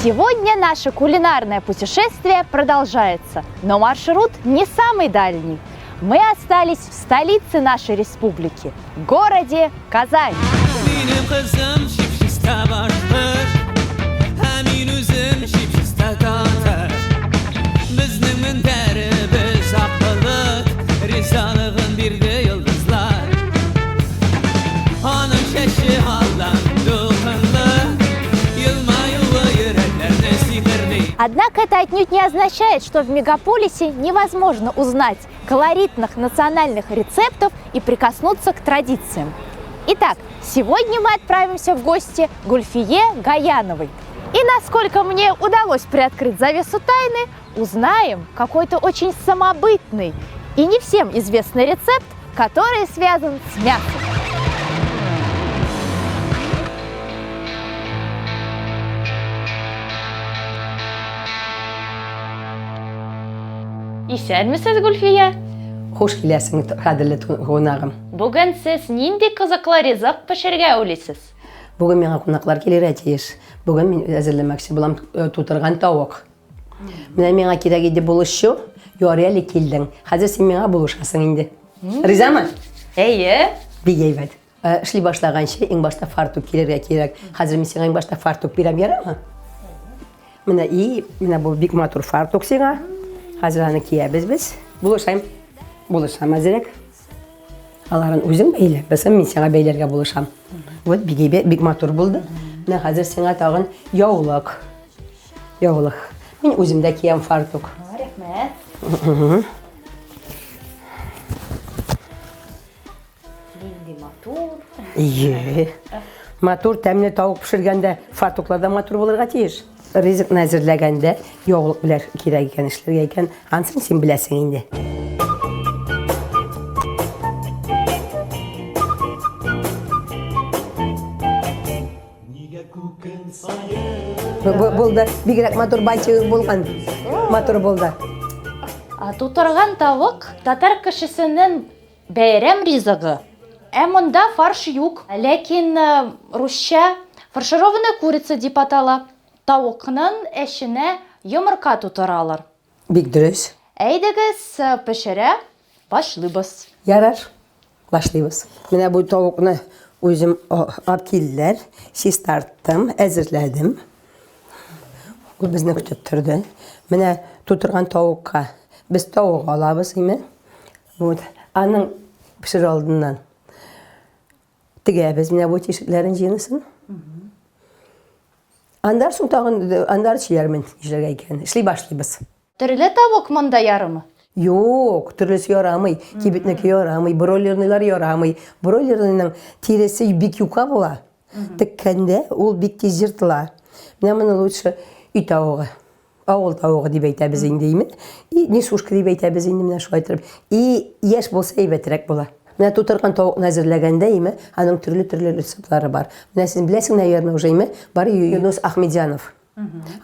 Сегодня наше кулинарное путешествие продолжается, но маршрут не самый дальний. Мы остались в столице нашей республики, городе Казань. Минем кызым чип-чиста башкорт, Ә мин үзем чип-чиста татар. Безнең мендәребез ак болыт, Ризалыгын бирде йолдызлар. Аның чәче алдан дулкынлы, Елмаюы йөрәкләрне сихерли. Однако это отнюдь не означает, что в мегаполисе невозможно узнать колоритных национальных рецептов и прикоснуться к традициям. Итак, сегодня мы отправимся в гости к Гульфие Гаяновой. И насколько мне удалось приоткрыть завесу тайны, узнаем какой-то очень самобытный и не всем известный рецепт, который связан с мясом. Исәнмесез, Гөлфия! Хуш киләсең, кадерле кунагым. Бүген сез нинди кызыклы ризык пешерергә уйлыйсыз? Бүген миңа кунаклар килергә тиеш. Бүген мин әзерләмәкче булам э, тутырган тавык. Менә миңа кирәк иде булышчы. Ярый әле килдең. Хәзер син миңа булышасың инде. Ризамы? Әйе. Бик әйбәт. Э, эшли башлаганчы иң башта фартук кияргә кирәк. Хәзер мин сиңа иң башта фартук бирәм, ярамы? Менә и, менә бу бик матур фартук сиңа. Хәзер аны киябез без. Булышайм. Булышам әзерәк. Аларын үзең бәйлә, бәсәм мин сиңа бәйләргә булышам. Вот бик әйбәт, бик матур булды. Менә хәзер сиңа тагын яулык. Яулык. Мин үзем дә киям фартук. Рәхмәт. Нинди матур. Ие. Матур, тәмле тавык пешергәндә фартуклар да матур булырга тиеш. Ризыкны әзерләгәндә яулык белән кирәк икән эшләргә икән, анысын син беләсең инде. Булды. Бигрәк матур бантигың булган. Матур булды. Тутырган тавык татар кешесенең Бәйрәм ризыгы. Ә монда фарш юк. Ләкин русча фаршированная курица дип атала. Тавыкның эченә йомырка тутыралар. Бик дөрес. Әйдәгез, пешерә башлыйбыз. Ярар, башлыйбыз. Менә бу тавыкны үзем алып килделәр, чистарттым, әзерләдем. Ул безне көтеп торды. Менә тутырган тавыкка без тавык алабыз, име? Вот. Аның пешерер алдыннан тегәбез менә бу тишекләрен җыенысын. Аннан соң тагын аннары сөйләрмен нишләргә икәнен. Эшли башлыйбыз. Төрле тавык монда ярымы? Юк, төрлесе ярамый. Кибетнеке ярамый, бройлерныйлар ярамый. Бройлерныйның тиресе бик юка була. Теккәндә ул бик тиз ертыла. Менә моны лучше өй тавыгы. Авыл тавыгы дип әйтәбез инде, име? И несушка дип әйтәбез инде менә шулай торып. И яшь булса әйбәтрәк була. Менә тутырган тавыкны әзерләгәндә, име, аның төрле-төрле рецептлары бар. Менә син беләсең, наверное, уже, име, бар Юнус Ахмедзянов.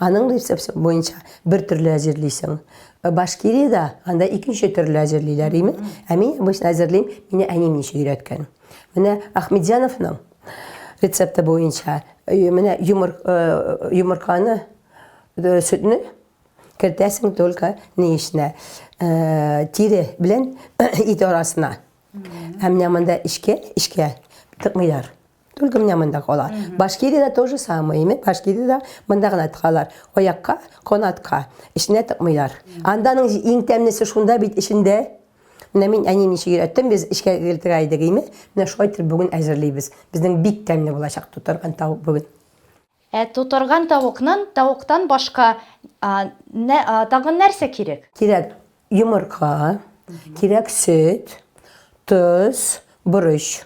Аның рецепты буенча бер төрле әзерлисең. Башкириядә анда икенче төрле әзерлиләр, име? Ә мин обычно әзерлим, мине әнием ничек өйрәткән. Менә Ахмедзяновның рецепты буенча, менә йомырканы Сөтне кертәсең только ни эченә, тире белән ит арасына. Ә менә монда эчкә, эчкә тыкмыйлар. Только менә монда кала. Башкириядә то же самое, име? Башкириядә монда гына тыгалар. Аякка, канатка, эченә тыкмыйлар. Анданың иң тәмлесе шунда бит эчендә. Менә мин әнием ничек өйрәттем, без эчкә гел тыга идек, име? Менә шулай итеп бүген әзерлибез. Безнең бик тәмле булачак тутырган тавык бүген. Ә тутырган тавыкнын тавыктан башка тагын нәрсә кирәк? Кирәк йомырка, кирәк сөт, тоз, борыч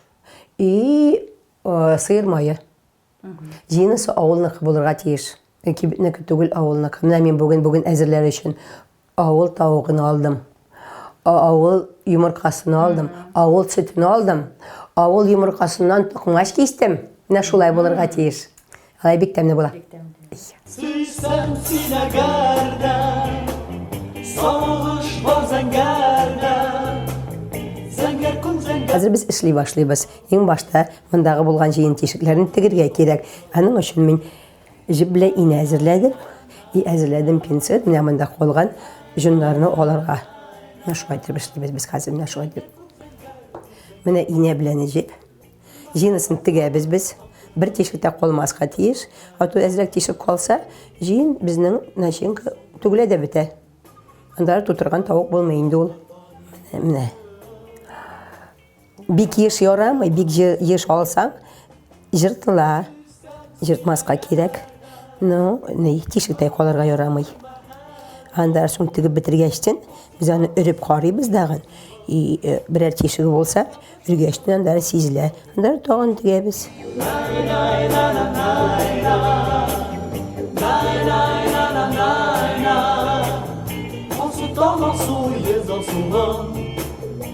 и сыер мае. Җыенысы авылныкы булырга тиеш. Кибетнеке түгел, авылныкы. Менә мин бүген бүген әзерләр өчен Авыл тавыгын алдым. Авыл йомыркасын алдым. Авыл сөтен алдым. Авыл йомыркасыннан токмач кистем. Менә шулай булырга тиеш. Алай бик тәмле була. Сөйсәм син әгәр дә, сагыш бар зәңгәрдә, зәңгәр күл зәңгәр. Хәзер без эшли башлыйбыз. Иң башта мондагы булган җыен тишекләрне тегергә кирәк. Аның өчен мин. Җеп белән инә әзерләдем. И әзерләдем пинцет, менә монда калган җоннарны алырга. Менә шулай итеп эшлибез без хәзер, менә шулай итеп. Менә инә белән җеп. Җыенысын тегәбез без. Бер тишек тә калмаска тиеш. А то әзрәк тишек калса, җыен безнең начинка түгелә дә бетә. Анда тутырган тавык булмый инде ул. Менә, менә. Бик еш ярамый, бик еш алсаң, җыртыла. Җыртмаска кирәк. Ну, ни, тишектә калырга ярамый. Анда соң тегеп бетергәчтен, без аны өреп карыйбыз дагын. И э, берәр тишеге булса, өргәчтен анда сизелә. Анда тагын тегәбез.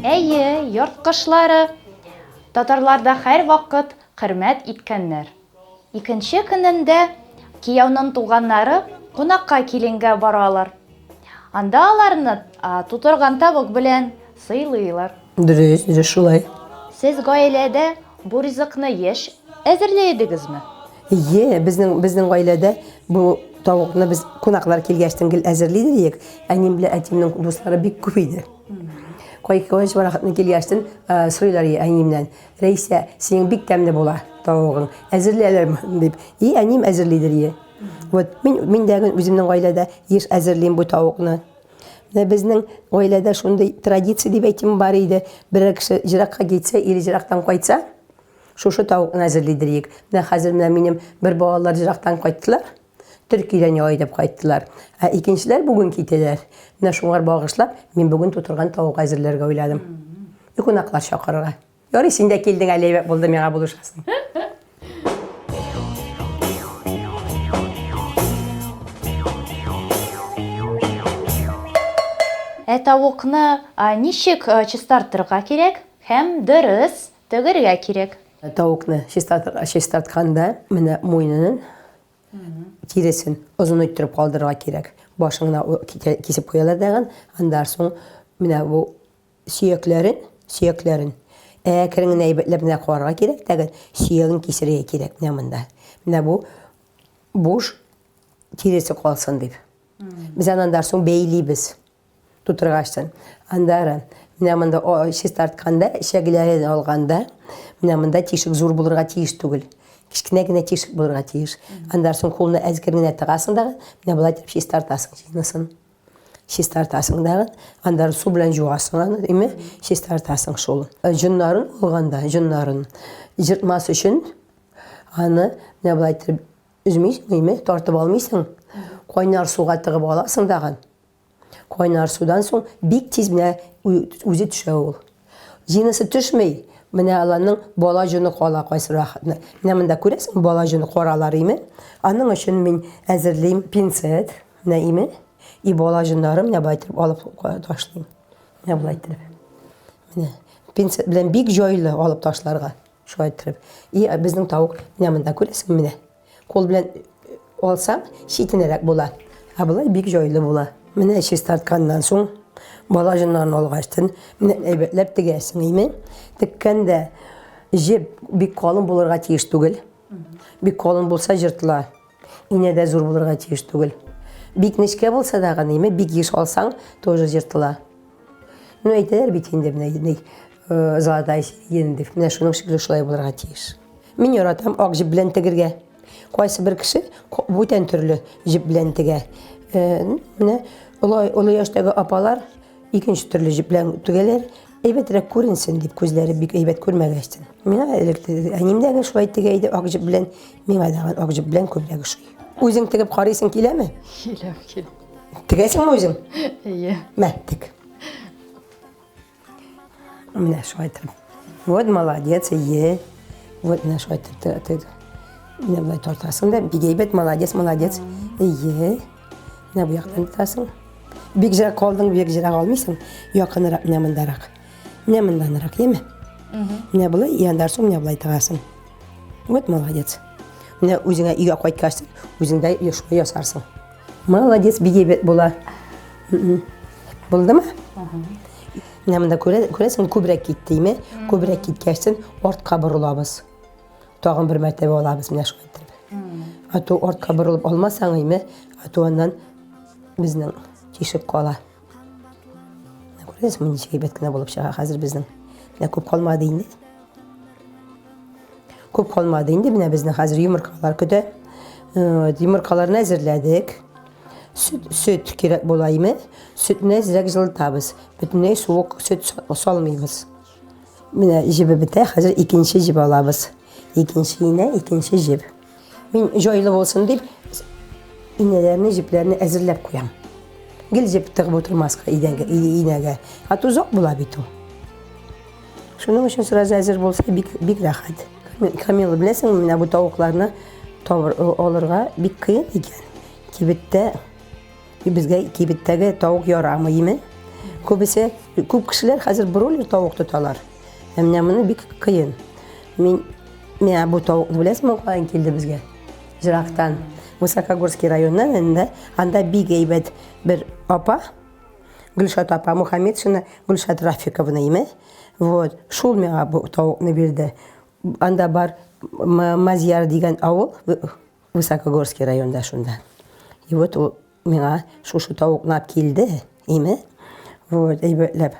Әйе, йорт кошлары татарларда һәрвакыт хөрмәт иткәннәр. Икенче көнендә кияүнең туганнары кунакка киленгә баралар. Анда аларны тутырган тавык белән сыйлыйлар. Дөрес, дөрес шулай. Сез гаиләдә бу ризыкны еш әзерли идегезме? Ие, безнең безнең гаиләдә бу тавыкны без кунаклар килгәчтен гел әзерли идек. Әнием белән әтиемнең дуслары бик күп иде. Кайткач вакытны килгәчтен э, сорыйлар иде әниемнән. Рәйсә, синең бик тәмле була тавыгың. Әзерләләрме дип. И әнием әзерлидер ие. Вот мин мин дә үземнең гаиләдә еш әзерлим бу тавыкны. Менә безнең гаиләдә шундый традиция дип әйтим бар иде. Берәр кеше җыракка китсә или җырактан кайтса, шушы тавыкны әзерлидер идек. Менә хәзер менә минем бер балалар җырактан кайттылар. Төркиядән ял итеп кайттылар. Ә икенчеләр бүген китәләр. Менә шуңар багышлап, мин бүген тутырган тавык әзерләргә уйладым. И кунаклар чакырырга. Ярый, син дә килдең әле, әйбәт булды, миңа булышасың. Ә тавыкны ничек чистартырга кирәк һәм дөрес тегергә кирәк? Тавыкны чистартканда, менә муенын тиресен озын иттереп калдырырга кирәк. Башын гына кисеп куялар дагын, аннан соң менә бу Сөякләрен, сөякләрен әкрен генә әйбәтләп менә карарга кирәк, тәген сөяген кисергә кирәк менә монда. Менә бу буш тиресе калсын дип. Без аны аннан соң бәйлибез. Тутыргачтан. Аннары менә монда чистартканда, эчәгеләрен алганда, менә монда тишек зур булырга тиеш түгел. Кечкенә генә тишек булырга тиеш. Аннан соң кулны әзгер генә тыгасың да, менә болай итеп чистартасың җыйнысын. Чистартасың дагы, аннары су белән жуасың аны, име, чистартасың шул. Э, җоннарын алганда, җоннарын җыртмас өчен аны менә болай итеп өзмисең, име, тартып алмыйсың. Кайнар суга тыгып аласың дагы. Кайнар судан соң бик тиз менә үзе төшә ул. Җинысы төшми, менә аларның бала җоны кала кайсы вакытны. Менә монда күрәсең, бала җоны каралар име. Аның өчен мин әзерлим пинцет. Менә име, и бала җоннары менә болай итеп алып ташлыйм. Менә болай итеп. Менә пинцет белән бик җайлы алып ташларга. Шулай итеп. И безнең тавык менә монда күрәсеңме менә. Кул белән алсаң, читенрәк була. Ә болай бик җайлы була. Менә чистартканнан соң бала җоннарын алгачтын, менә әйбәтләп тегәсең име. Теккәндә җеп бик калын булырга тиеш түгел. Бик калын булса җыртыла. Инә дә зур булырга тиеш түгел. Бик нечкә булса да гына, бик еш алсаң, тоже җыртыла. Ну, әйтәләр бит инде, менә, ни, э, золотая середина дип. Менә шуның шикелле шулай булырга тиеш. Мин яратам ак җеп белән тегергә. Кайсы бер кеше бүтән төрле җеп белән тегә. Э, менә олы, олы яшьтәге апалар икенче төрле җеп белән тегәләр. Әйбәтрәк күренсен дип, күзләре бик әйбәт күрмәгәчтен. Миңа элек әнием дә шулай тегә иде, ак җеп белән. Миңа да ак җеп белән күбрәк ошый. Үзең тегеп карыйсың киләме? Килә, килә. Тегәсеңме үзең? Әйе. Мә, тек. Менә шулай итеп. Вот молодец, әйе. Вот менә шулай итеп тек. Менә болай тартасың да, бик әйбәт, молодец, молодец. Әйе. Менә бу яктан тотасың. Бик җырак калдың, бик җырак алмыйсың. Якынрак, менә мондарак. Менә монданрак, яме? Менә болай, яндар соң менә болай тыгасың. Вот молодец. Менә үзеңә өйгә кайткач, үзең дә шулай ясарсың. Молодец, бик әйбәт була. Булдымы? Менә монда күрәсең, күбрәк китте, име? Күбрәк киткәчтен артка борылабыз. Тагын бер мәртәбә алабыз менә шулай итеп. А то артка борылып алмасаң, име, а то аннан безнең тишек кала. Күрәсезме, ничек әйбәт кенә булып чыга хәзер безнең. Менә күп калмады инде. Күп калмады инде, менә безне хәзер йомыркалар көтә. Э, йомыркаларны әзерләдек. Сөт, сөт кирәк була име? Сөтне әзрәк җылытабыз. Бөтенләй суык сөт салмыйбыз. Менә җебе бетә, хәзер икенче җеп алабыз. Икенче инә, икенче җеп. Мин җайлы булсын дип, инәләрне, җепләрне әзерләп куям. Гел җеп тыгып утырмаска идәнгә, инәгә. А то озак була бит ул. Шуның өчен сразу әзер булса бик бик рәхәт. Камила, беләсеңме, менә бу тавыкларны табыр, алырга бик кыен икән. Кибеттә безгә кибеттәге тавык ярамый име? Күбесе, күп кешеләр хәзер бройлер тавык тоталар. Ә менә моны бик кыен. Мин менә бу тавыкны беләсеңме, каян килде безгә? Җырактан. Высокогорский районнан инде. Анда бик әйбәт бер апа, Гөлшат апа Мухаметшина, Гөлшат Рафиковна име? Вот, шул миңа бу тавыкны бирде. Анда бар Мазьяр дигән авыл, Высокогорский районда шунда. И вот ул миңа шушы тавыкны алып килде, име? Вот, әйбәтләп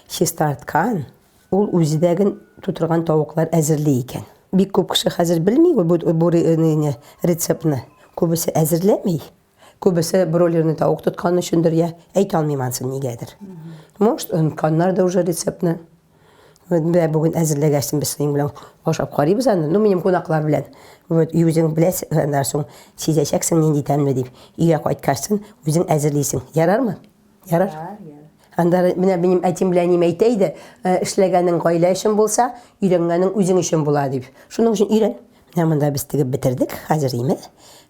чистарткан. Ул үзе дә ген тутырган тавыклар әзерли икән. Бик күп кеше хәзер белми бу, бу рецептны. Күбесе әзерләми. Күбесе бройлерный тавык тоткан өчендер, я әйтә алмыйм ансын нигәдер. Может, онытканнар да уже рецептны. Менә бүген әзерләгәчтен без синең белән ашап карыйбыз аны. Ну, минем кунаклар белән. Вот, и үзең беләсең, аннан соң сизәчәксең нинди тәмле дип. Өйгә кайткачтын үзең әзерлисең. Ярармы? Ярар. Анда менә минем әтием белән әнием әйтә иде, «Э, эшләгәнең гаилә өчен булса, өйрәнгәнең үзең өчен була дип. Шуның өчен өйрән. Менә монда без тегеп бетердек, хәзер име?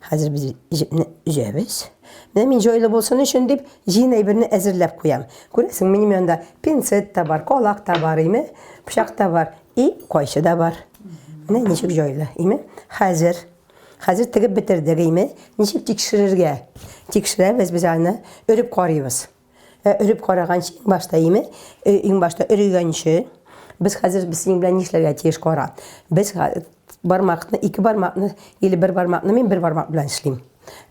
Хәзер без җепне өзәбез. Менә мин җайлы булсын өчен дип җыен әйберне әзерләп куям. Күрәсең, минем янда пинцет та бар, калак та бар, име? Пычак та бар, и кайчы да бар. Менә ничек җайлы, име? Хәзер Хәзер тегеп бетердек, име? Ничек тикшерергә? Тикшерәбез без аны, өреп карыйбыз. Ә өреп караганчы иң башта име? Иң башта өрегәнче без хәзер без синең белән нишләргә тиеш кара. Без бармакны, ике бармакны или бер бармакны мин бер бармак белән эшлим.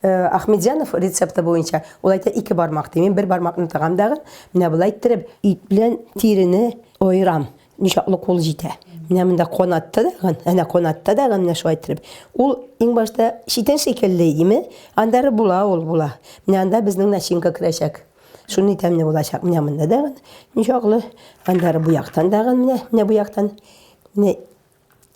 Ахмедзянов рецепты буенча ул әйтә ике бармак ди. Мин бер бармакны тыгам дагы, менә болай иттереп ит белән тирене аерам. Ничаклы кул җитә. Менә монда канатта дагы, әнә канатта дагы менә шулай иттереп. Ул иң башта читен шикелле име, андары була ул була. Менә анда безнең начинка керәчәк. Шуны тәмле булачак. Менә монда дагы ничаклы, андары бу яктан дагы менә, менә бу яктан. Менә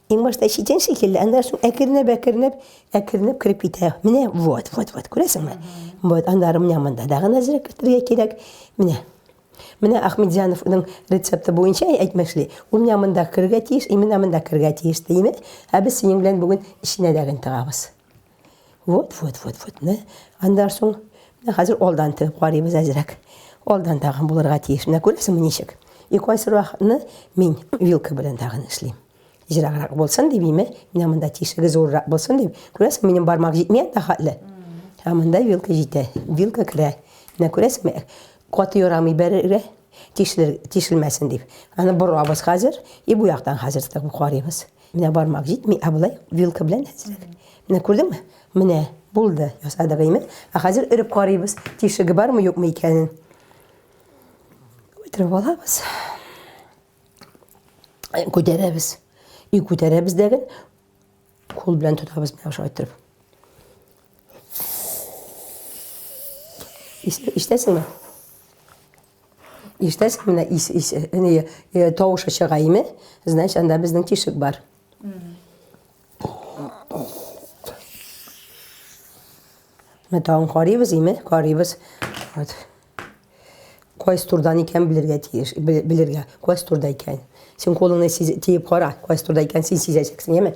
иң башта читен шикелле, аннан соң әкренләп, әкренләп, әкренләп кереп китә. Менә вот, вот, вот, күрәсеңме? Вот, андары менә монда дагы әзрәк кертергә кирәк. Менә. Менә Ахмедзяновның рецепты буенча әйтмешли, ул менә монда керергә тиеш, именно монда керергә тиеш димме? Ә без синең белән бүген эченә дә генә тыгабыз. Вот, вот, вот, вот. Менә аннан соң менә хәзер алдан тыгып карыйбыз әзрәк. Алдан тагын булырга тиеш. Менә күрәсеңме ничек? И кайсы вакытны мин вилка белән тагын эшлим. Җыраграк булсын дип, име, менә монда тишеге зуррак булсын дип. Күрәсең, минем бармак җитми анда хәтле. Ә монда вилка җитә. Вилка керә. Менә күрәсеңме? Каты ярамый бәрергә, тишелер, тишелмәсен дип. Аны борабыз хәзер, и бу яктан хәзер тыгып карыйбыз. Менә бармак җитми, ә болай вилка белән әзрәк. Менә күрдеңме? Менә булды, ясадык име. Ә хәзер өреп карыйбыз, тишеге бармы, юкмы икәнен. Үтереп алабыз. Күтәрәбез. И күтәрәбез дәген, кул белән тотабыз менә шулай иттереп. Ишетәсеңме? Ишетәсең менә ис, ис, не, тавышы чыга име? Значит, анда безнең тишек бар. Менә тагын карыйбыз, име? Карыйбыз. Вот. Кайсы турдан икән белергә тиеш, белергә. Кайсы турда икән. Син кулыңны тиеп кара, кайсы турда икән син сизәчәксең, яме?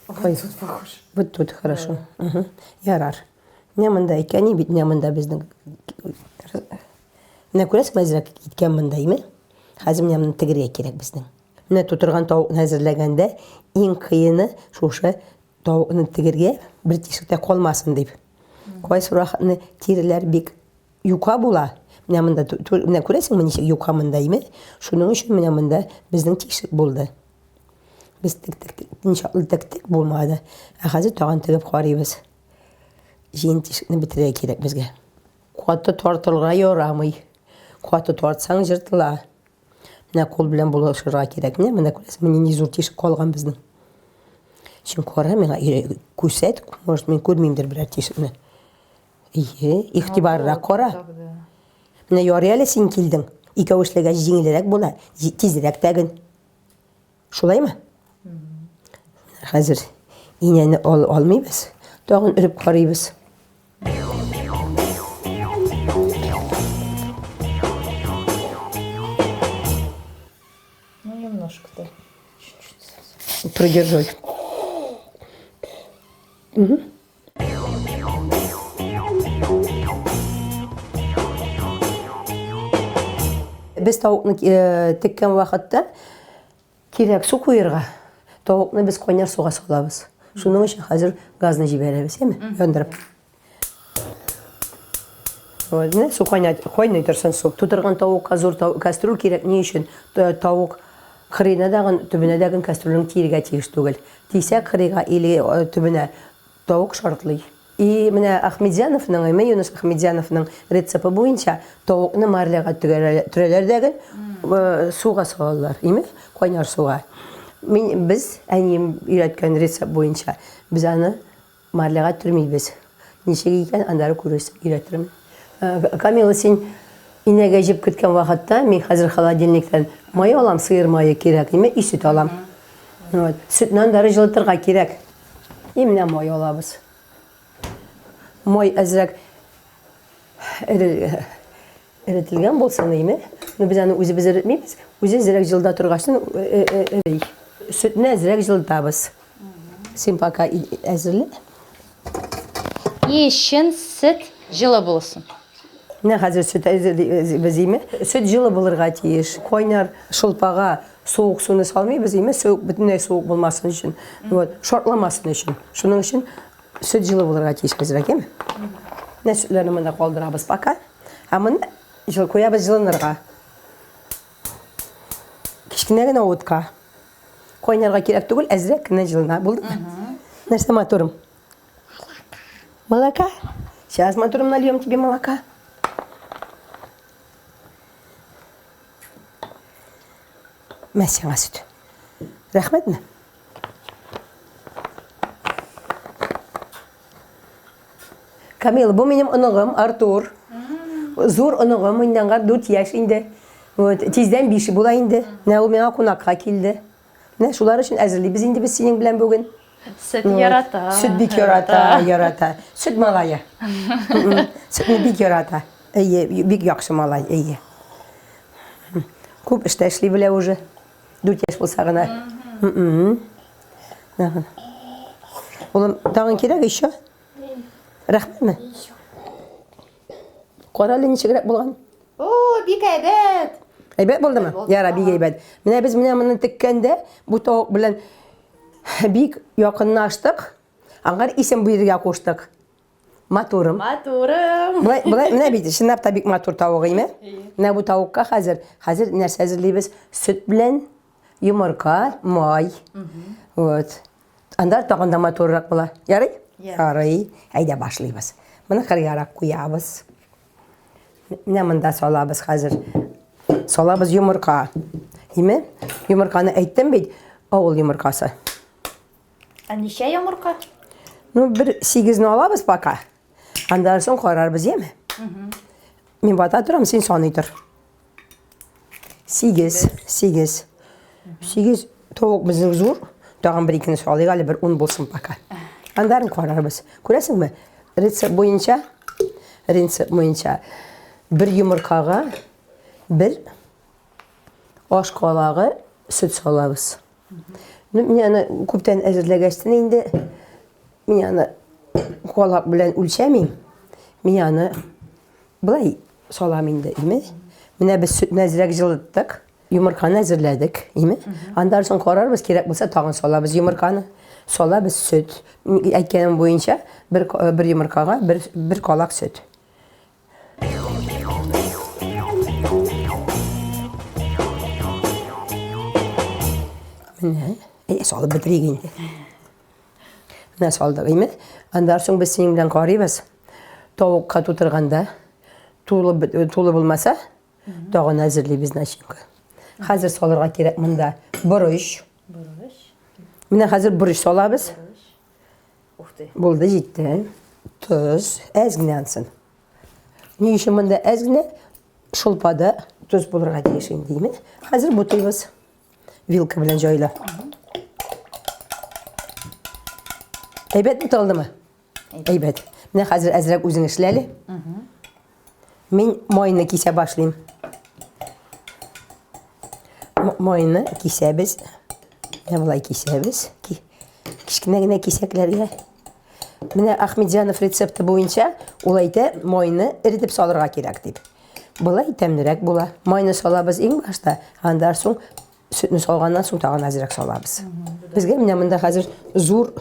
Вот тут похож. Вот тут хорошо. Да. Угу. Ярар. Менә монда икән, бит менә монда безнең. Менә күрәсеңме, әзрәк киткән монда, име? Хәзер менә моны тегергә кирәк безнең. Менә тутырган тавыкны әзерләгәндә иң кыены шушы тавыкны тегергә, бер тишектә калмасын дип. Кайсы вакытны тиреләр бик юка була. Менә монда менә күрәсеңме ничек юка монда име? Шуның өчен менә монда безнең тишек булды. Без тек тек тек ничаклы тек тек булмады. Ә хәзер тагын тегеп карыйбыз. Җыен тишекне бетерергә кирәк безгә. Каты тартырга ярамый. Каты тартсаң җыртыла. Менә кул белән булышырга кирәк. Менә менә күрәсеңме, нинди зур тишек калган безнең. Син кара миңа, күрсәт, может, мин күрмимдер берәр тишекне. Ие, игътибаррак кара. Менә ярый әле син килдең. Икәү эшләгәч җиңелрәк була, тизрәк тәген. Шулаймы? Хәзер инәне ал алмыйбыз. Тагын өреп карыйбыз. Ну, немножко-то. Чуть-чуть. Продержи. Угу. Без тавыкны э, теккән вакытта кирәк су куерга. Тавыкны без кайнар суга салабыз. Шуның өчен хәзер газны җибәрәбез, яме? Яндырып. Вот, менә су кайнат, кайный торсын су. Тутырган тавыкка зур тау, кастрюль кирәк. Ни өчен? Тавык кырыена дагын, төбенә дагын кастрюльнең тиергә тиеш түгел. Тисә кырыйга или төбенә, тавык шартлый. И менә Ахметзяновның, әйме, Юныс Ахметзяновның рецепты буенча тавыкны марляга төрәләр дә гел суга салалар, име, кайнар суга. Мин, без, әнием өйрәткән рецепт буенча, без аны Марляга төрмибез. Ничек икән, аннары күрерсең, өйрәтермен. Камила, син инәгә җеп көткән вакытта, мин хәзер холодильниктан май алам, сыер мае кирәк, име, и сөт алам. Вот. Сөтне аннары җылытырга кирәк. И менә май алабыз. Май әзрәк Эретелгән булсын, име? Ну, без аны үзебез эретмибез. Үзе әзрәк җылыда торгачтын эри. Сөтне әзрәк җылытабыз. Син пока әзерлә. Ни өчен сөт җылы булсын? Менә хәзер сөт әзерлибез, име? Сөт җылы булырга тиеш. Кайнар шулпага суык суны салмыйбыз, име? Суык, бөтенләй суык булмасын өчен. Вот, шартламасын өчен. Шуның өчен сөт җылы булырга тиеш әзрәк, име? Менә сөтләрне монда калдырабыз пока. Ә моны җыл куябыз җылынырга. Кечкенә генә утка. Кайнарга кирәк түгел, әзрәк кенә җылына. Булдымы? Нәрсә матурым? Молока. Сейчас, матурым, нальем тебе молока. Мә сиңа сөт. Рәхмәтме? Камила, бу минем оныгым Артур. Зур оныгым, инде аңа 4 яшь инде. Вот, тиздән 5 була инде. Менә ул миңа кунакка килде. Менә шулар өчен әзерлибез инде без синең белән бүген. Сөт ярата. Сөт бик ярата, ярата. Сөт малае. Сөтне бик ярата. Әйе, бик яхшы малай, әйе. Күп эштә эшли белә уже. 4 яшь булса гына. Улым, тагын кирәк еще? Рәхмәтме? Кара әле ничегрәк булган? О, бик әйбәт. Әйбәт булдымы? Яра, бик әйбәт. Менә без менә моны теккәндә бу тавык белән бик якынлаштык. Аңар исем бирергә куштык. Матурым. Матурым. Болай, болай, менә бит, чынлап та бик матур тавык име? Менә бу тавыкка хәзер, хәзер нәрсә әзерлибез? Сөт белән йомырка, май. Вот. Анда тагын да матуррак була. Ярый? Ярый. Әйдә башлыйбыз. Моны кырыярак куябыз. Менә монда салабыз хәзер. Салабыз йомырка. Име? Йомырканы әйттем бит, авыл йомыркасы. Ә ничә йомырка? Ну, бер сигезне алабыз пока. Андан соң карарбыз, яме? Мин бата торам, син саный тор. Сигез, сигез. Сигез тавык безнең зур. Тагын бер икене салыйк әле, бер ун булсын пока. Андан карарбыз. Күрәсеңме? Рецепт буенча, рецепт буенча бер йомыркага бер аш калагы сөт салабыз. Ну, мин аны күптән әзерләгәчтен инде, мин аны калак белән үлчәмим. Мин аны былай салам инде, име? Менә без сөтне әзрәк җылыттык, йомырканы әзерләдек, име? Аннан соң карарбыз, кирәк булса тагын салабыз йомырканы. Салабыз сөт. Әйткәнем буенча бер, бер йомыркага бер, бер калак сөт. Менә, әйдә салып бетерик инде. Менә салдык, име? Аннан соң без синең белән карыйбыз. Тавыкка тутырганда тулы тулы булмаса, тагын әзерлибез начинка. Хәзер салырга кирәк монда борыч. Борыч. Менә хәзер борыч салабыз. Борыч. Ух ты. Булды, җитте. Тоз әз генә ансын. Ни өчен монда әз генә шулпада тоз булырга тиеш инде, име? Хәзер бутыйбыз. Вилка белән җайлы. Әйбәт буталдымы? Әйбәт. Менә хәзер әзрәк үзең эшлә әле. Мин майны кисә башлыйм. Майны кисәбез. Менә болай кисәбез. Кечкенә генә кисәкләргә. Менә Ахмедзянов рецепты буенча ул әйтә, майны эретеп салырга кирәк дип. Болай тәмлерәк була. Майны салабыз иң башта, аннан соң сөтне салганнан соң тагын әзрәк салабыз. Безгә менә монда хәзер зур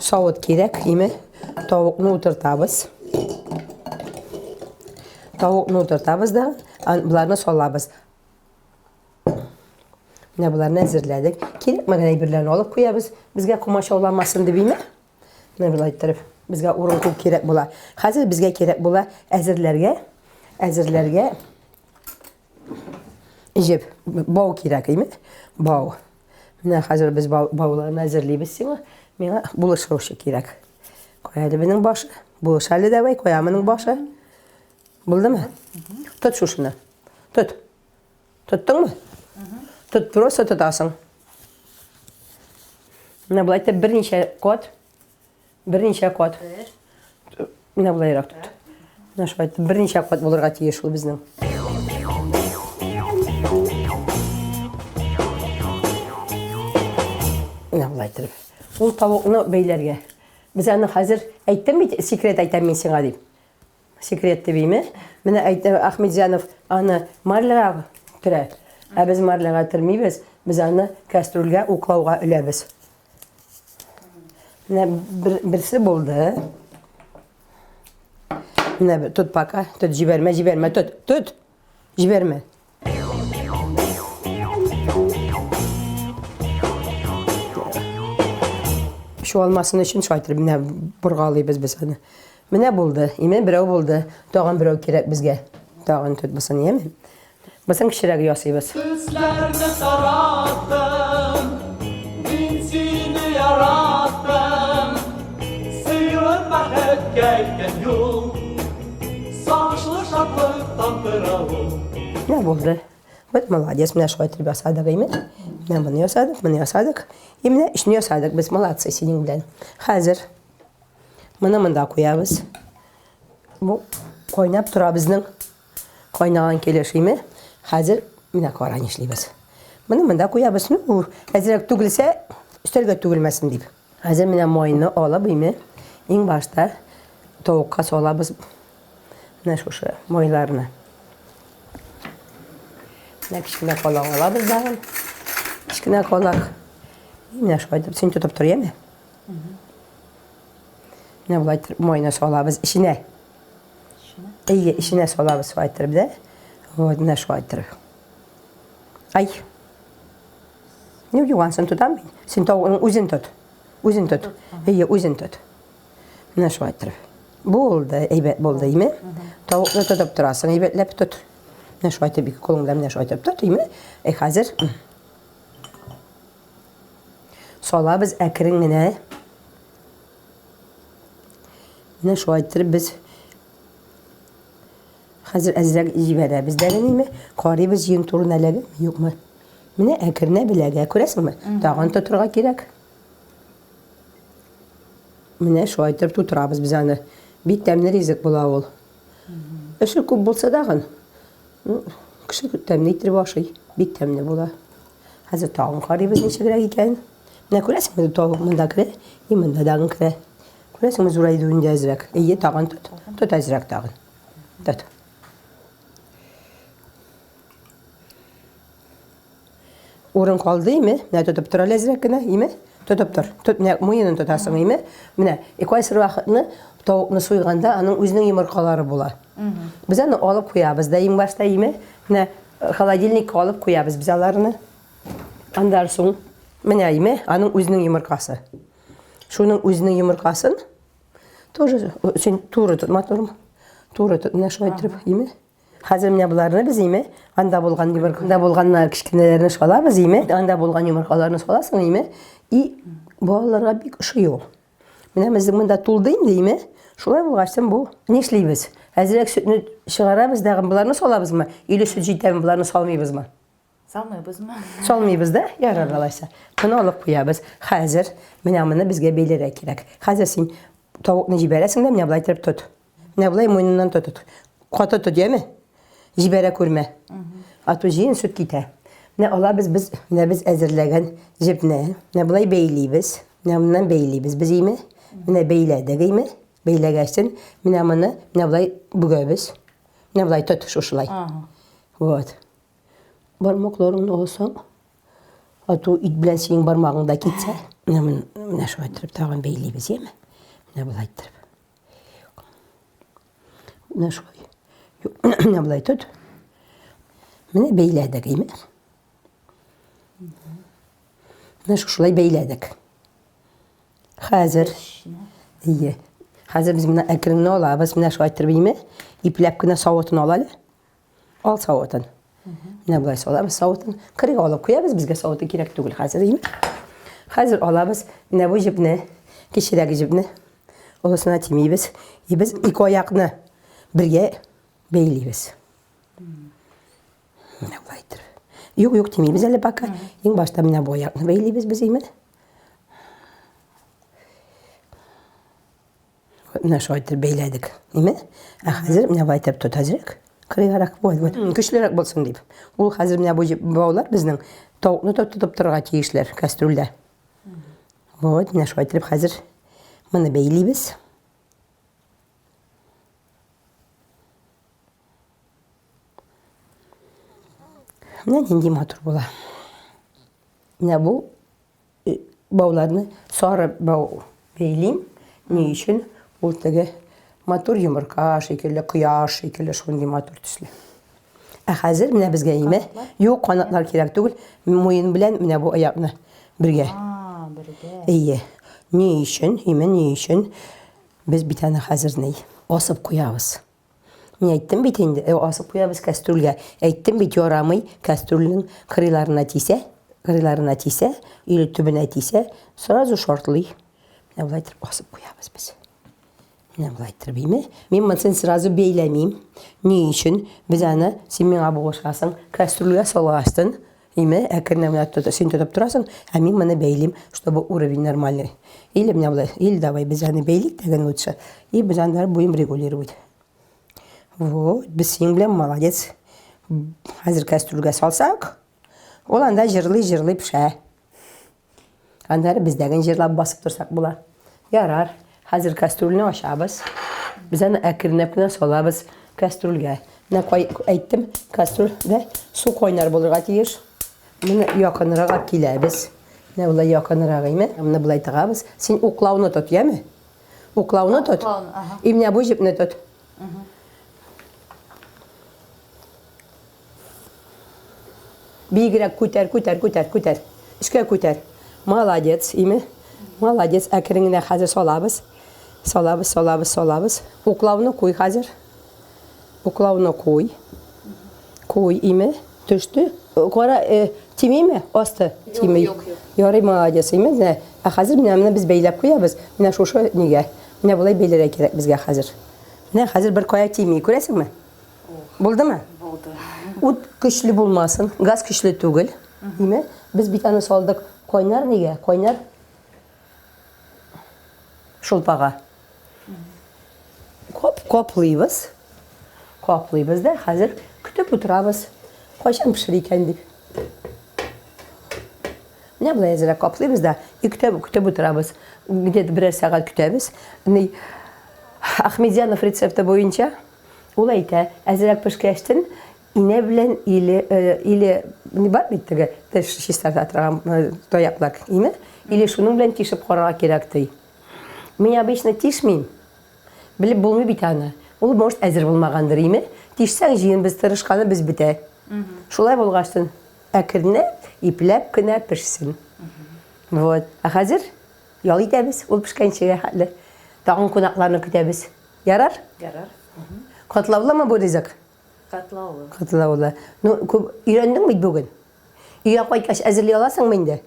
савыт кирәк, име? Тавыкны утыртабыз. Тавыкны утыртабыз да, боларны салабыз. Менә боларны әзерләдек. Кирәкмәгән әйберләрне алып куябыз. Безгә комачауламасын дип, име? Менә болай иттереп, безгә урын күп кирәк була. Хәзер безгә кирәк була әзерләргә, әзерләргә җеп, бау кирәк, име? Бау. Менә хәзер без бау, бауларны әзерлибез сиңа. Миңа булышучы кирәк. Кая әле безнең башы? Булыш әле давай, кая моның башы? Булдымы? Тот шушыны. Тот. Тоттыңмы? Тот, просто тотасың. Менә болай итеп берничә кат, берничә кат. Менә болайрак тот. Менә шулай итеп берничә кат булырга тиеш ул безнең. Менә болай итеп. Ул тавыкны бәйләргә. Без аны хәзер әйттем бит, секрет әйтәм мин сиңа дип. Секрет дибиме? Менә әйтә Ахметзянов аны марляга төрә. Ә без марляга төрмибез, без аны кәстрүлгә уклауга өләбез. Менә бер, берсе булды. Менә тот пока, тот җибәрмә, җибәрмә, тот, тот. Җибәрмә. Чуалмасын өчен шулай итеп менә боргалыйбыз без аны. Менә булды. Име берәү булды. Тагын берәү кирәк безгә. Тагын тот бусын, яме. Бусын кечерәк ясыйбыз. Төсләрне тараттым, мин сине яраттым. Сыйлы бәхеткә илткән юл. Сагышлы шатлыктан тора ул. Менә булды. Вот молодец, менә шулай итеп ясадык, әйме? Менә моны ясадык, моны ясадык. И менә өчне ясадык без, молодцы синең белән. Хәзер моны монда куябыз. Бу кайнап тора безнең. Кайнаган килеш, әйме? Хәзер менә кара нишлибез. Моны монда куябыз. Ну, әзрәк түгелсә, өстәлгә түгелмәсен дип. Хәзер менә майны алып, име, иң башта тавыкка салабыз менә шушы майларны. Менә кечкенә калак алабыз тагын. Кечкенә калак. Менә шулай итеп син тотып тор, яме? Менә болай итеп майны салабыз эченә. Әйе, эченә салабыз шулай итеп дә. Вот, менә шулай итеп. Ай. Ну, югансын тотам мин. Син тавыкның үзен тот. Үзен тот. Әйе, үзен тот. Менә шулай итеп. Булды, әйбәт булды, име? Тавыкны тотып торасың, әйбәтләп тот. Менә шулай итеп, ике кулың белән менә шулай итеп тот, име? Әй, хәзер салабыз әкрен генә. Менә шулай итеп без Хәзер әзрәк җибәрәбез дә ниме? Карыйбыз йон турына эләгәме, юкмы. Менә әкренләп эләгә, күрәсеңме? Тагын тотырга кирәк. Менә шулай итеп тутырабыз без аны. Бик тәмле ризык була ул. Эше күп булса дагын, ну, кеше тәмле итеп ашый. Бик тәмле була. Хәзер тагын карыйбыз ничегрәк икән. Менә күрәсеңме, тавык монда керә, и монда дагын керә. Күрәсеңме, зурайды инде әзрәк. Әйе, тагын тот. Тот әзрәк тагын. Тот. Урын калды име? Менә тотып тор әле әзрәк кенә, име? Тотып тор. Тот, менә муенын тотасың, име? Менә, и кайсы вакытны тавыкны суйганда аның үзенең йомыркалары була. Без аны алып куябыз да иң башта, име? Менә холодильникка алып куябыз без аларны. Аннан соң. Менә име, аның үзенең йомыркасы. Шуның үзенең йомыркасын тоже син туры тот, матурым. Туры тот, менә шулай итеп, име. Хәзер менә боларны без име, анда булган йомырка, анда булганнар кечкенәләрне салабыз име, анда булган йомыркаларны саласың име, и балаларга бик ошый ул. Менә безнең монда тулды инде име. Шулай булгачтын бу нишлибез? Әзрәк сөтне чыгарабыз да, боларны салабызмы? Или сөт җитәме, боларны салмыйбызмы? Салмыйбызмы? Салмыйбыз да, ярар алайса. Моны алып куябыз. Хәзер менә моны безгә бәйләргә кирәк. Хәзер син тавыкны җибәрәсең дә, менә болай итеп тот. Менә болай муеныннан тот. Каты тот, яме? Җибәрә күрмә. А то җыен сөт китә. Менә алабыз без, менә без әзерләгән җепне. Менә болай бәйлибез. Менә моннан бәйлибез без име. Менә бәйләдек име. Бәйләгәчтен менә моны менә болай бөгәбез. Менә болай тот шушылай. Вот. Бармакларыңны алсаң, а то ит белән синең бармагың да китсә. Менә моны менә шулай итеп тагын бәйлибез, яме? Менә болай итеп. Менә шулай. Менә болай тот. Менә бәйләдек, әйме? Менә шушылай бәйләдек. Хәзер. Ие. Хәзер без менә әкрен генә алабыз. Менә шулай итеп, әйме? Ипләп кенә савытын ал әле. Ал савытын. Менә болай салабыз савытын. Кырыйга алып куябыз, безгә савыты кирәк түгел хәзер, әйме? Хәзер алабыз менә бу җепне, кечерәк җепне. Олысына тимибез. И без ике аякны бергә бәйлибез. Менә болай итеп. Юк, юк тимибез әле пока. Иң башта менә бу аякны бәйлибез без, әйме? Менә шулай итеп бәйләдек. Ниме? Ә хәзер менә болай итеп тот әзрәк. Кырыйгарак вот, вот. Көчлерәк булсын дип. Ул хәзер менә бу баулар безнең тавыкны тотып торырга тиешләр кастрюльдә. Вот, менә шулай итеп хәзер моны бәйлибез. Менә нинди матур була. Менә бу бауларны сары бау бәйлим. Ни өчен? Ул теге матур йомырка шикелле, кояш шикелле шундый матур төсле. Ә хәзер менә безгә име? Юк, канатлар кирәк түгел. Муен белән менә бу аякны бергә. А, бергә. Әйе. Ни өчен? Име ни өчен? Без бит аны хәзер ни? Асып куябыз. Мин әйттем бит инде, э, асып куябыз кәстрүлгә. Әйттем бит, ярамый, кәстрүлнең кырыйларына тисә, кырыйларына тисә, или төбенә тисә, сразу шартлый. Менә болай итеп асып куябыз без. Менә болай итеп, име? Мин монысын сразу бәйләмим. Ни өчен? Без аны, син миңа булышасың, кәстрүлгә салгастын, Име, әкренләп менә тот, син тотып торасың, ә мин моны бәйлим, чтобы уровень нормальный. Или менә болай, или давай без аны бәйлик тәген лучше, и без аны будем регулировать. Вот, без синең белән молодец. Хәзер кәстрүлгә салсак, ул анда җырлый-җырлый пешә. Аннары бездәген җырлап басып торсак була. Ярар, хәзер кастрюльне ачабыз. Без аны әкренләп кенә салабыз кастрюльгә. Менә кай, әйттем, кастрюльдә су кайнар булырга тиеш. Моны якынрак алып киләбез. Менә болай якынрак име? Моны болай тыгабыз. Син уклауны тот, яме? Уклауны тот. И менә бу җепне тот. Биегрәк күтәр, күтәр, күтәр, күтәр. Өскә күтәр. Молодец, име? Молодец. Әкрен генә хәзер салабыз. Салабыз, салабыз, салабыз. Уклауны куй хәзер. Уклауны куй. Куй, име? Төште. Кара, э, тимиме? Асты. Тими. Юк, юк. Ярый, молодец, име? Менә, ә хәзер менә моны без бәйләп куябыз. Менә шушы нигә? Менә болай бәйләргә кирәк безгә хәзер. Менә хәзер бер кая тими, күрәсеңме? Булдымы? Булды. Ут көчле булмасын, газ көчле түгел. Димә, без бит аны салдык кайнар нигә? Кайнар шулпага. Коп коплыйбыз. Коплыйбыз да хәзер көтеп утырабыз. Кайчан пешер икән дип. Менә болай әзрәк каплыйбыз да и көтеп, көтеп утырабыз. Где-то берәр сәгать көтәбез. Ни Ахмедзянов рецепты буенча ул әйтә, әзрәк пешкәчтен инә белән или э, или ни бар бит теге теш чистарта торган э, таяклар, име? Или шуның белән тишеп карарга кирәк ди. Мин обычно тишмим. Белеп булмый бит аны. Ул может әзер булмагандыр, име? Тишсәң җыен без тырышканы без бетә. Шулай булгачтын әкренләп, ипләп кенә пешсен. Вот. Ә хәзер ял итәбез, ул пешкәнчегә хәтле. Тагын кунакларны көтәбез. Ярар? Ярар. Катлаулымы бу ризык? Катлаулы. Катлаулы. Ну, күп өйрәндең бит бүген. Өйгә кайткач әзерли аласыңмы инде?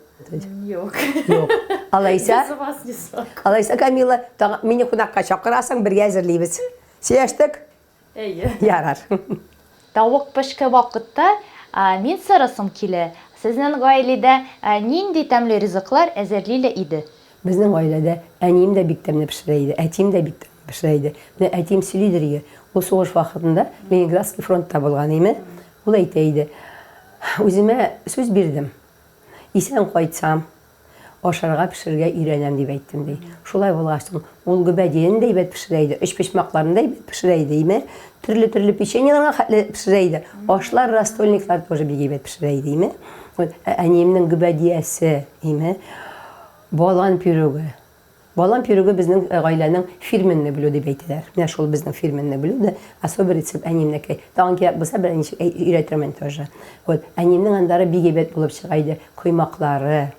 Юк. Юк. Алайса, Без вас не смогу. алайса Камила, тагын мине кунакка чакырасың, бергә әзерлибез. Сөйләштек? Әйе. Ярар. Тавык пешкән вакытта мин сорасым килә, сезнең гаиләдә нинди тәмле ризыклар әзерлиләр иде? Безнең гаиләдә әнием дә бик тәмле пешерә иде, әтием дә бик тәмле пешерә иде. Менә әтием сөйлидер иде, ул сугыш вакытында Ленинградский фронтта булган име, ул әйтә иде, Үземә сүз бирдем, исән кайтсам, Ашарга пешерергә өйрәнәм, дип әйттем, ди. Шулай булгач соң, ул гөбәдияне дә әйбәт пешерә иде, өчпочмакларны да әйбәт пешерә иде, име? Төрле-төрле печеньеларга хәтле пешерә иде. Ашлар, рассольниклар тоже бик әйбәт пешерә иде, име? Вот, ә әниемнең гөбәдиясе, име? Балан пирогы. Балан пирогы безнең гаиләнең фирменный блюдо дип әйтәләр. Менә шул безнең фирменный блюдо, особый рецепт әниемнеке. Тагын кирәк булса, берәр ничек өйрәтермен тоже. Вот, әниемнең аннары бик әйбәт булып чыга иде коймаклары.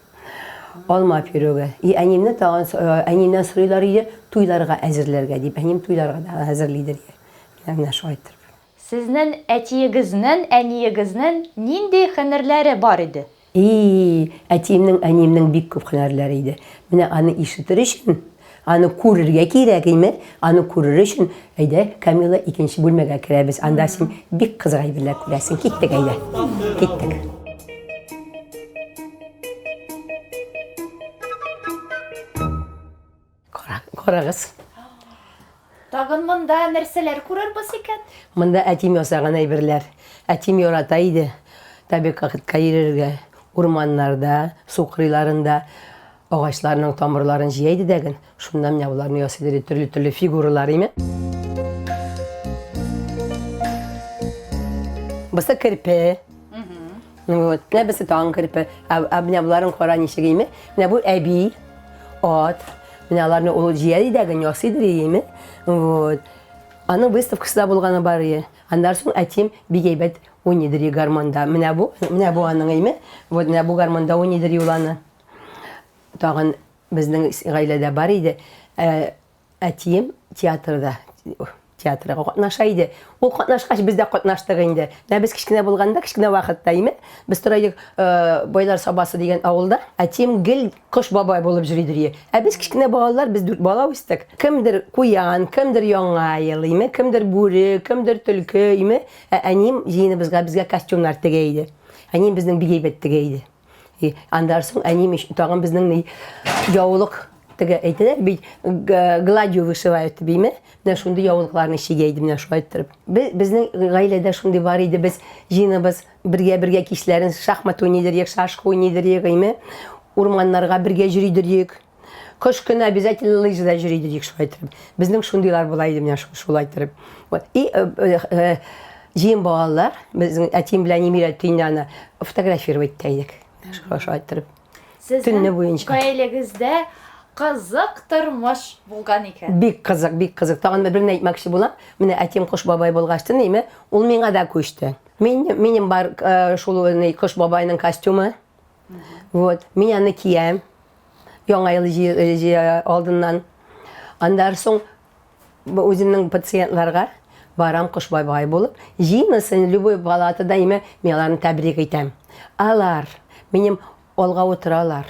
Алма пирогы. И әниемне тагын әниемнән сорыйлар иде, туйларга әзерләргә дип. Әнием туйларга да әзерлидер иде. Менә менә шулай иттереп. Сезнең әтиегезнең, әниегезнең нинди һөнәрләре бар иде? И, әтиемнең, әниемнең бик күп һөнәрләре иде. Менә аны ишетер өчен, аны күрергә кирәк име? Аны күрер өчен, әйдә, Камила, икенче бүлмәгә керәбез. Анда син бик кызык әйберләр күрәсең. Киттек, әйдә. Киттек. Карагыз. Тагын монда нәрсәләр күрербез икән? Монда әтием ясаган әйберләр. Әтием ярата иде табигатькә йөрергә. Урманнарда, су кырыйларында агачларның тамырларын җыя иде дәген. Шуннан менә боларны ясый иде, төрле-төрле фигуралар име. Бусы керпе. Вот. Менә берсе тагын керпе. Ә, ә менә боларын кара ничек име? Менә бу әби, ат. Менә аларны ул җыя дидәген ясыйдыр име? Вот. Аның выставкасы да булганы бар ие. Аннан соң әтием бик әйбәт уйныйдыр гармонда. Менә бу, менә бу аның име? Вот менә бу гармонда уйныйдыр ул аны. Тагын безнең гаиләдә бар иде. Ә, Әтием театрда, театрга катнаша иде. Ул катнашкач, без дә катнаштык инде. Менә без кечкенә булганда, кечкенә вакытта, име, без тора идек э, Байлар Сабасы дигән авылда. Әтием гел Кош бабай булып йөридер ие. Ә без кечкенә балалар, без дүрт бала үстек. Кемдер куян, кемдер яңа ел, име, кемдер бүре, кемдер төлке, име. Ә әнием җыеныбызга безгә костюмнар тегә иде. Әнием безнең бик әйбәт тегә иде. И, аннан соң әнием тагын безнең ни яулык теге әйтәләр бит, гладью вышивают диме? Менә шундый яулыкларны чигә иде менә шулай иттереп. Без, безнең гаиләдә шундый бар иде, без җыеныбыз бергә-бергә кичләрен шахмат уйныйдыр идек, шашка уйныйдыр идек, име? Урманнарга бергә йөридер идек. Кыш көне обязательно лыжада йөри идек шулай иттереп. Безнең шундыйлар була иде менә шулай иттереп. Вот. И э, э, э, җыен балалар, безнең әтием белән әнием өйрәтте инде аны фотографировать итә идек. Шулай иттереп. Сезнең буенча. Гаиләгездә кызык тормыш булган икән. Бик кызык, бик кызык. Тагын бер берне әйтмәкче булам. Менә әтием Кош бабай булгач, ниме, ул миңа да күчте. Мин, минем бар шул Кош бабайның костюмы. Вот, мин аны киям. Яңа ел җыя алдыннан. Аннан соң үземнең пациентларга барам кош бабай булып, җыйнысын любой палатада имә мин аларны тәбрик итәм. Алар минем алга утыралар.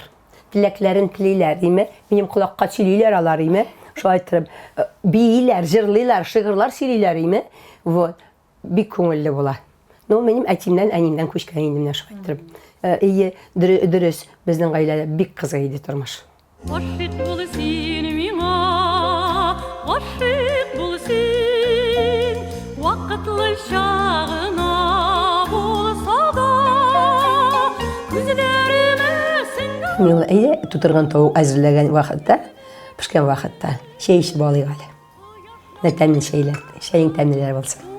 Теләкләрен телиләр, име, минем колакка сөйлиләр алар, име. Шулай иттереп, бииләр, җырлыйлар, шигырьләр сөйлиләр, име. Вот. Бик күңелле була. Ну, минем әтиемнән, әниемнән күчкән инде менә шулай иттереп. Э, ие, дөрес, безнең гаиләдә бик кызык иде тормыш. Гашыйк бул син миңа, гашыйк бул син, вакытлыча гына булса да, күзләремә сеңгән. Миңа әйдә, тутырган тавык әзерләгән вакытта, пешкән вакытта чәй эчеп алыйк әле. Менә тәмле чәйләр, чәең тәмлеләр булсын.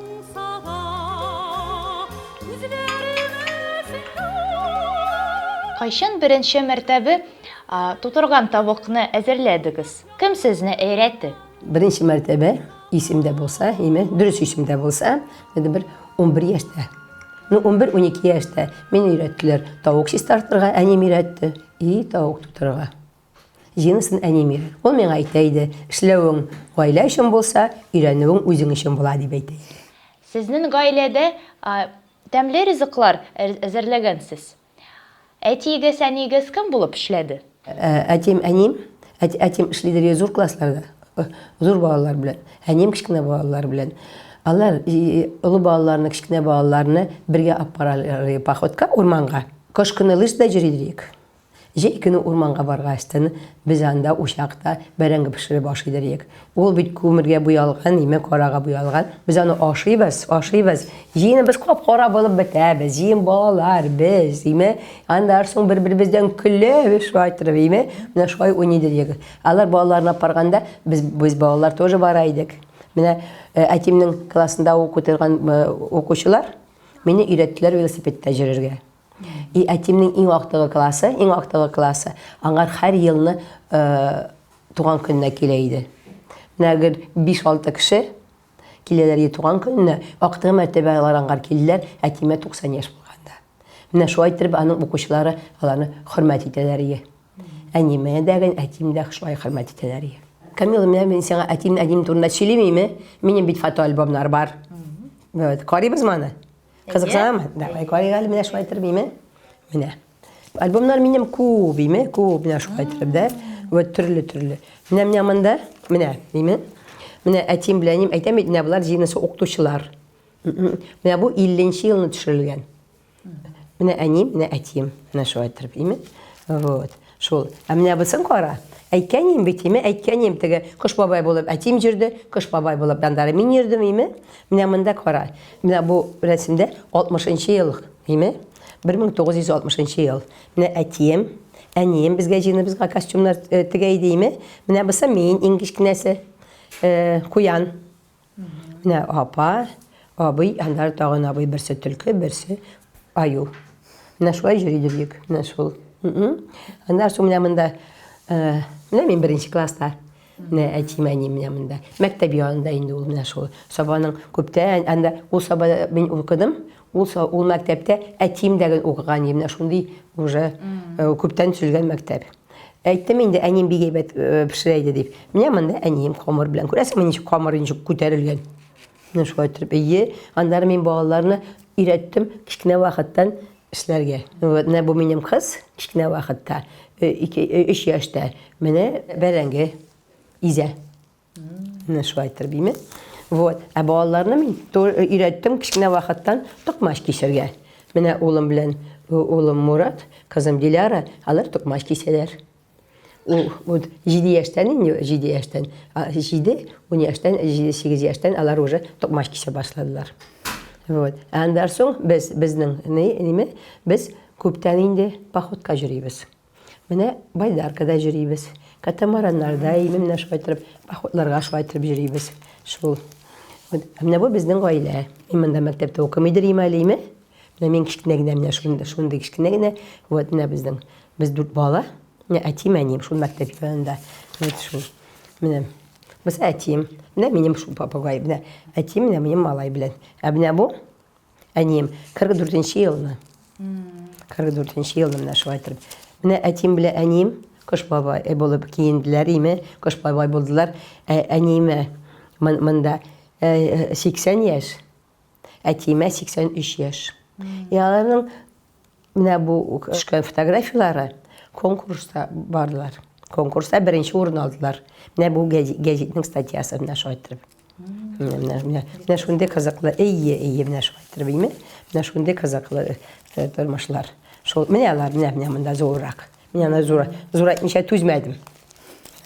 Кайчан беренче мәртәбе тутырган тавыкны әзерләдегез? Кем сезне өйрәтте? Беренче мәртәбә исемдә булса, име, дөрес исемдә булса, инде бер 11 яшьтә. Ну, 11-12 яшьтә мине өйрәттеләр. Тавык чистартырга әнием өйрәтте. И тавык тотарга. Җыенысын әнием өйрәтте. Ул миңа әйтә иде, эшләвең гаилә өчен булса, өйрәнүең үзең өчен була, дип әйтә иде. Сезнең гаиләдә тәмле ризыклар әзерләгәнсез. Әтиегез, әниегез кем булып эшләде? Әтием, әнием, әтием эшлидер зур классларда, зур балалар белән. Әнием кечкенә балалар белән. Алар олы балаларны, кечкенә балаларны бергә алып баралар походка, урманга. Кыш көне лыжда йөри идек. Җәй көне урманга баргачтын, без анда учакта бәрәңге пешереп ашыйдыр идек. Ул бит күмергә буялган, име карага буялган. Без аны ашыйбыз, ашыйбыз. Җыеныбыз кап-кара булып бетәбез. Җыен балалар, без, име. Аннан соң бер-беребездән көләбез шулай торып, име. Менә шулай уйныйдыр идек. Алар балаларны апарганда, без, без балалар тоже бара идек. Менә э, әтиемнең классында укый торган э, укучылар мине өйрәттеләр велосипедта йөрергә. И әтиемнең иң актыгы классы, иң актыгы классы, аңар һәр елны э, туган көненә килә иде. Менә гел 5-6 кеше киләләр иде туган көненә, актыгы мәртәбә алар аңар килделәр, әтиемә 90 яшь булганда. Менә шулай иттереп аның укучылары аларны хөрмәт итәләр иде. Әниемә дә, әтием дә шулай хөрмәт итәләр иде. Камила, менә мин сиңа әтием, әнием турында сөйлимме? Минем бит фотоальбомнар бар. Вот, карыйбызмы аны? Кызыксынамы? Давай карыйк әле, менә шулай итеп, име? Менә. Альбомнар минем күп, име? Күп, менә шулай итеп, да? Вот төрле-төрле. Менә менә монда, менә, име? Менә әтием белән әнием әйтәм бит, менә болар җыенысы укытучылар. Менә бу 50 нче елны төшерелгән. Менә әнием, менә әтием. Менә шулай итеп, име? Вот. Шул. Ә менә бусын кара. Әйткән идем бит, име? Әйткән идем теге Кыш бабай булып әтием йөрде, Кыш бабай булып аннары мин йөрдем, име? Менә монда кара. Менә бу рәсемдә 60 нчы ел, име? 1960 нчы ел. Менә әтием, әнием безгә җыеныбызга костюмнар э, тегә иде, име? Менә бусы мин, иң кечкенәсе. Э, куян. Менә апа, абый, аннары тагын абый, берсе төлке, берсе аю. Менә шулай йөри идек, менә шул. Аннары соң менә монда, э, менә мин беренче класста. Менә әтием, әнием менә монда. Мәктәп янында инде ул менә шул. Сабаның күптән, анда ул Сабада мин укыдым. Ул ул мәктәптә әтием дә укыган, менә шундый уже э, күптән төзелгән мәктәп. Әйттем инде, әнием бик әйбәт э, пешерә иде дип. Менә монда әнием камыр белән. Күрәсеңме, ничек камыр ничек күтәрелгән. Менә шулай итеп. Әйе, аннары мин балаларны өйрәттем кечкенә вакыттан эшләргә. Вот, менә бу минем кыз кечкенә вакытта, 2 э, 3 э, яшьтә. Менә бәрәңге изә. Менә шулай итеп, име? Вот. Ә балаларны мин өйрәттем кечкенә вакыттан токмач кисәргә. Менә улым белән улым Мурат, кызым Диляра, алар токмач кисәләр. Ул вот 7 яшьтән инде, 7 яшьтән, 7, 10 яшьтән, 7, 8 яшьтән алар уже токмач кисә башладылар. Вот. Ә аннан соң без безнең ниме? Без күптән инде походка йөрибез. Менә байдаркада йөрибез, катамараннарда, менә шулай итеп, походларга шулай итеп йөрибез. Шул. Вот. Менә бу безнең гаилә. Мин монда мәктәптә укымыйдыр идем әле, име? Менә мин кечкенә генә, менә шундый, шундый кечкенә генә. Вот менә безнең, без дүрт бала. Менә әтием, әнием шул мәктәп янында. Вот шул. Менә без әтием, менә минем шул попугай, менә әтием, менә минем малай белән. Ә менә бу Әнием 44 нче елны. 44 нче елны менә шулай итеп. Менә әтием белән әнием Кыш бабай э, булып киенделәр име, Кыш бабай булдылар. Ә, әниемә монда 80 э, яшь, әтиемә 83 яшь. И аларның менә бу төшкән фотографияләре конкурста бардылар. Конкурста беренче урын алдылар. Менә бу гәзитнең статьясы менә шулай итеп. Менә, менә, менә шундый кызыклы, әйе, әйе, менә шулай иттереп, әйме? Менә шундый кызыклы э, тормышлар. Шул, менә алар, менә, менә монда зуррак. Менә аны зур, зур әйтмичә түзмәдем.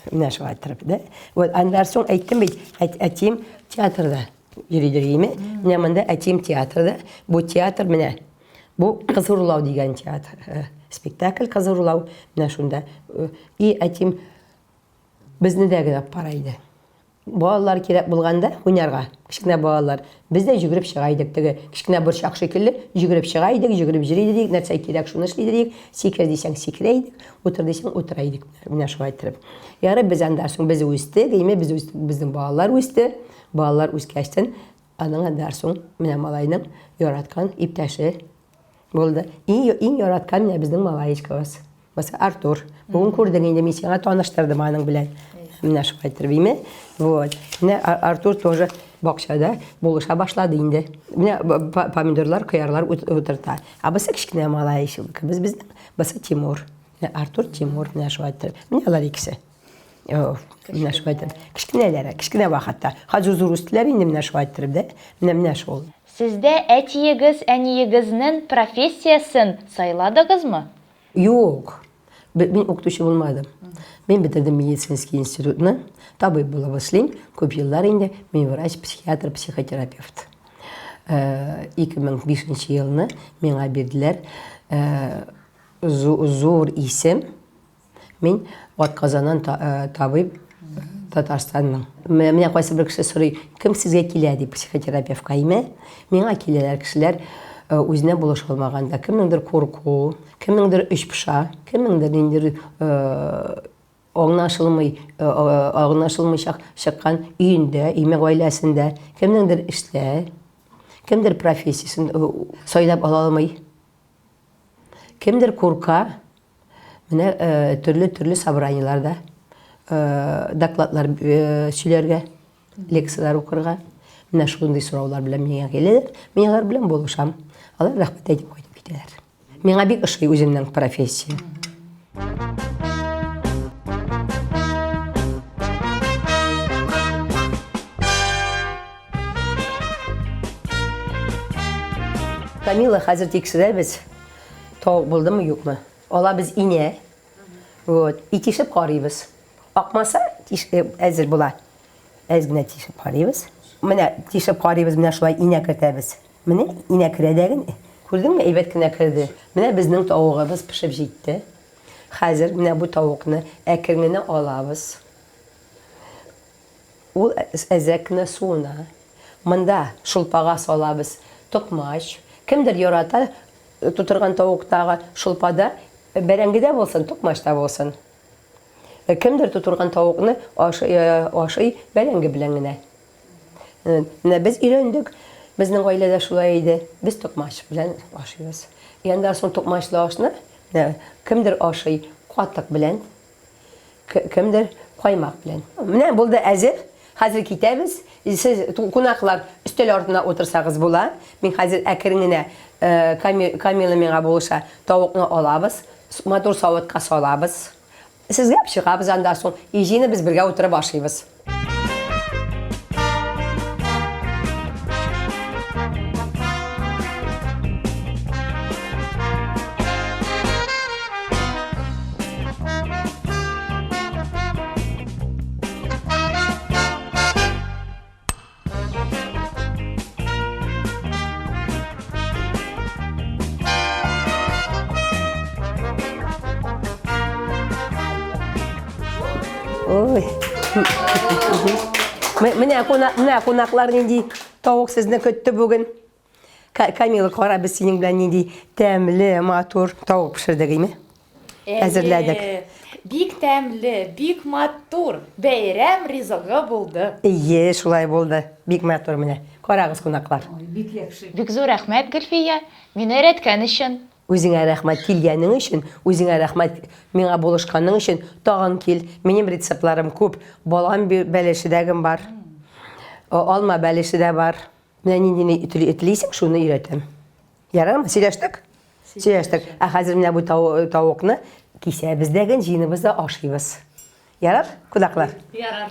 Менә шулай иттереп, да? Вот, аннан соң әйттем бит, әт, әтием театрда йөридер, әйме? Менә монда әтием театрда. Бу театр менә Бу Кыз урлау дигән театр, э, спектакль Кыз урлау, менә шунда. Э, и әтием безне дә генә бара иде. Балалар кирәк булганда уйнарга, кечкенә балалар. Без дә йөгереп чыга идек, теге кечкенә борчак шикелле йөгереп чыга идек, йөгереп йөри идек, нәрсә кирәк, шуны эшли идек. Сикер дисәң, сикерә идек, утыр дисәң, утыра идек. Менә шулай иттереп. Ярый, без анда соң без үстек, әйме, без үстек, безнең балалар үсте. Балалар үскәчтен, аның анда соң менә малайның яраткан иптәше булды. Иң, иң яраткан менә безнең малаечкабыз. Бусы Артур. Бүген күрдең инде, мин сиңа таныштырдым аның белән. Менә шулай итеп, име? Вот. Менә Артур тоже бакчада булыша башлады инде. Менә помидорлар, кыярлар утырта. Ә бусы кечкенә малай, без безнең, бусы Тимур. Менә Артур, Тимур, менә шулай итеп. Менә алар икесе. Менә шулай итеп. Кечкенәләр, кечкенә вакытта. Хәзер зур үстеләр инде менә шулай итеп, дә. Менә менә шул. Сездә әтиегез, әниегезнен профессиясен сайладыгызмы? Юк. Мин укытучы булмадым. Мин бетердем медицинский институтны, табиб булып эшлим. Күп еллар инде мин врач, психиатр, психотерапевт. 2005 елны миңа бирделәр зур исем. Мин атказанан табиб Татарстанның. Менә кайсы бер кеше сорый, кем сезгә килә дип психотерапевтка, име? Миңа киләләр кешеләр үзенә булыша алмаганда, кемнеңдер курку, кемнеңдер эч поша, кемнеңдер ниндидер аңлашылмый, аңлашылмыйча чыккан өендә, име гаиләсендә, кемнеңдер эштә, кемдер профессиясен сайлап ала алмый. Кемдер курка, менә төрле-төрле собраниеләрдә докладлар сөйләргә, лекцияләр укырга. Менә шундый сораулар белән миңа киләләр. Мин алар белән булышам. Алар рәхмәт әйтеп кайтып китәләр. Миңа бик ошый үземнең профессия. Камила, хәзер тикшерәбез. Тавык булдымы, юкмы? Алабыз инә. Вот. И тишеп карыйбыз. Акмаса, тиш, э, әзер була. Әз генә тишеп карыйбыз. Менә тишеп карыйбыз, менә шулай инә кертәбез. Менә инә керә дә генә. Күрдеңме, әйбәт кенә керде. Менә безнең тавыгыбыз пешеп җитте. Хәзер менә бу тавыкны әкрен генә алабыз. Ул әзрәк кенә суына. Монда шулпага салабыз токмач. Кемдер ярата тутырган тавыктагы шулпада бәрәңге дә булсын, токмач та булсын. Кемдер тутырган тавыкны ашый, ашый бәрәңге белән генә. Менә без өйрәндек, безнең гаиләдә шулай иде. Без токмач белән ашыйбыз. Янда соң токмачлы ашны кемдер ашый катык белән, Кемдер каймак белән. Менә булды әзер. Хәзер китәбез. Сез кунаклар өстәл артына утырсагыз була. Мин хәзер әкрен генә Камила миңа булыша. Тавыкны алабыз, матур савытка салабыз. Сезгә алып чыгабыз анда соң. И җыйны без бергә утырып ашыйбыз. Ой. Менә кунак, менә кунаклар нинди тавык сезне көтте бүген. Камила, кара, без синең белән нинди тәмле, матур тавык пешердек, име? Әзерләдек. Бик тәмле, бик матур бәйрәм ризыгы булды. Ие, шулай булды. Бик матур менә. Карагыз, кунаклар. Бик яхшы. Бик зур рәхмәт, Гөлфия, мине өйрәткән өчен. Үзеңә рәхмәт килгәнең өчен, үзеңә рәхмәт миңа булышканың өчен. Тагын кил. Минем рецептларым күп. Балан бәлеше дә бар. Алма бәлеше дә бар. Менә ниндине телисең, шуны өйрәтәм. Ярармы? Сөйләштек? Сөйләштек. Ә хәзер менә бу тавыкны кисәбез дә ген, җыеныбыз да ашыйбыз. Ярар, кунаклар? Ярар.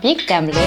Бик тәмле.